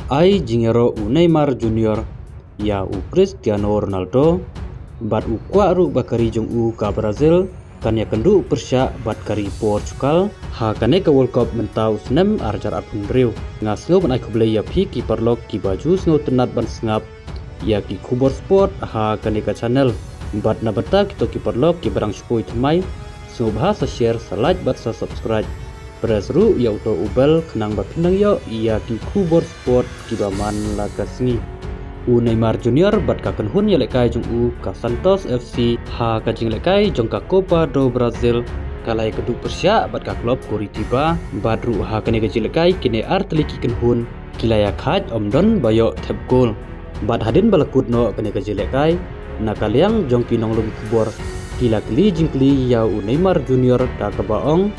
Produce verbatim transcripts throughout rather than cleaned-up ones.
Ai jingïaroh u Neymar Junior ïa u Cristiano Ronaldo, bad u kwah ruh ba ka ri jong u ka Brazil kan ïakynduh pyrshah bad ka ri Portugal ha kane ka World Cup mynta u snem ar hajar arphew hynriew. Nga sngew ban ai khublei ïa phi ki paralok kiba ju sngewtynnat ban sngap ïa ki khubor sport ha kane ka channel. Bad na bynta kito ki paralok kiba dang shu poi thymmai, sngewbha sa share, sa like bad sa subscribe. Press ruh ïa uto u bell khnang ba phin nang ïoh ïa ki khubor sport kiba man la ka sngi. U Neymar Junior bad ka kynhun ïalehkai jong u ka Santos F C ha ka jinglehkai jong ka Copa do Brazil ka la ïakynduh pyrshah bad ka klub Coritiba, bad ruh ha kane ka jinglehkai kine artylli ki kynhun ki la ïakhaid ym don ba ïoh thep gol. Bad hadien ba la kut noh kane ka jinglehkai, na ka liang jong ki nonglum khubor ki la kylli jingkylli ïa u Neymar Junior da kaba ong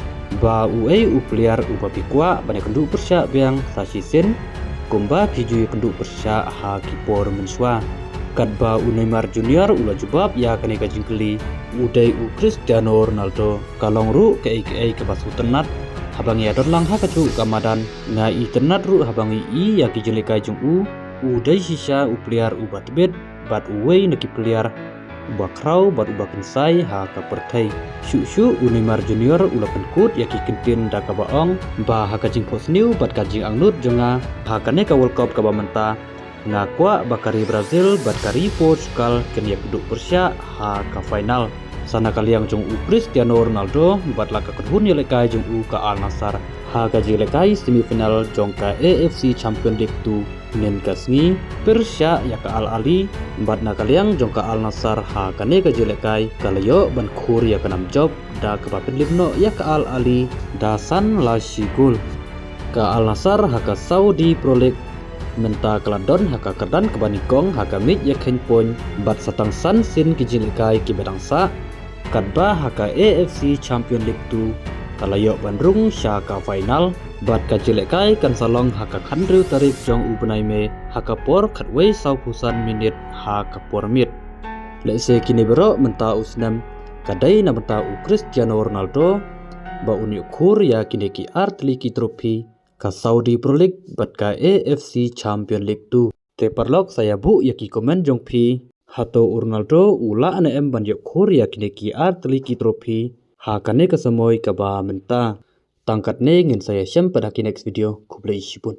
ba uei u player uba phi kwah ban ïakynduh pyrshah biang sa shisien kumba phi ju ïakynduh pyrshah ha ki por mynshuwa. Katba u Neymar Junior u la jubab ïa kane ka jingkylli, u dei u Cristiano Ronaldo. Ka long ruh kaei kaei kaba sngewtynnat haba ngi ïa don lang ha kajuh ka madan. Nga itynnat ruh haba ngi i ïa ki jinglehkai jong u. U dei shisha u player uba tbit bad uwei na ki player uba khraw bad uba kynsai ha ka pyrthei. Shuh shuh u Neymar Junior u la pynkut ïa ki kyntien da kaba ong ba ha ka jingphohsniew bad ka jingangnud jong nga ha kane ka World Cup kaba mynta, nga kwah ba ka ri Brazil bad ka ri Portugal kin ïakynduh pyrshah ha ka final. Sa na ka liang jong u Cristiano Ronaldo bad la ka kynhun ïalehkai jong u ka Al Nassr ha ka jinglehkai semifinal jong ka A F C Champion League two mynta ka sngi, pyrshah ïa ka Al Ahly. Bad na ka liang jong ka Al Nassr ha kane ka jinglehkai ka la ïoh ban khur ïa ka nam jop da kaba pynlip noh ïa ka Al Ahly da san la shi gol. Ka Al Nassr ha ka Saudi Pro League mynta ka la don ha ka kyrdan kaba nyngkong ha ka miej ïakheiñ point bad sa tang san sien ki jinglehkai kiba dang sah. Katba ha ka A F C Champion League two ka la ïoh ban rung sha ka final bad ka jinglehkai kan sa long ha ka khathynriew tarik jong u bnai May ha ka por khatwei sawphew san minit ha ka por miet. Lehse kine baroh mynta u snem ka dei na bynta u Cristiano Ronaldo ba un ïoh khur ïa kine ki artylli ki trophy, ka Saudi Pro League bad ka A F C Champion League two. Te paralok sa ïa buh ïa ki comment jong phi, hato u Ronaldo u lah ne em ban ïoh khur ïa kine ki artylli ki trophy ha kane ka samoi kaba mynta. Tang katne, ngin sa ïashem pat ha ki next video. Khublei shibun.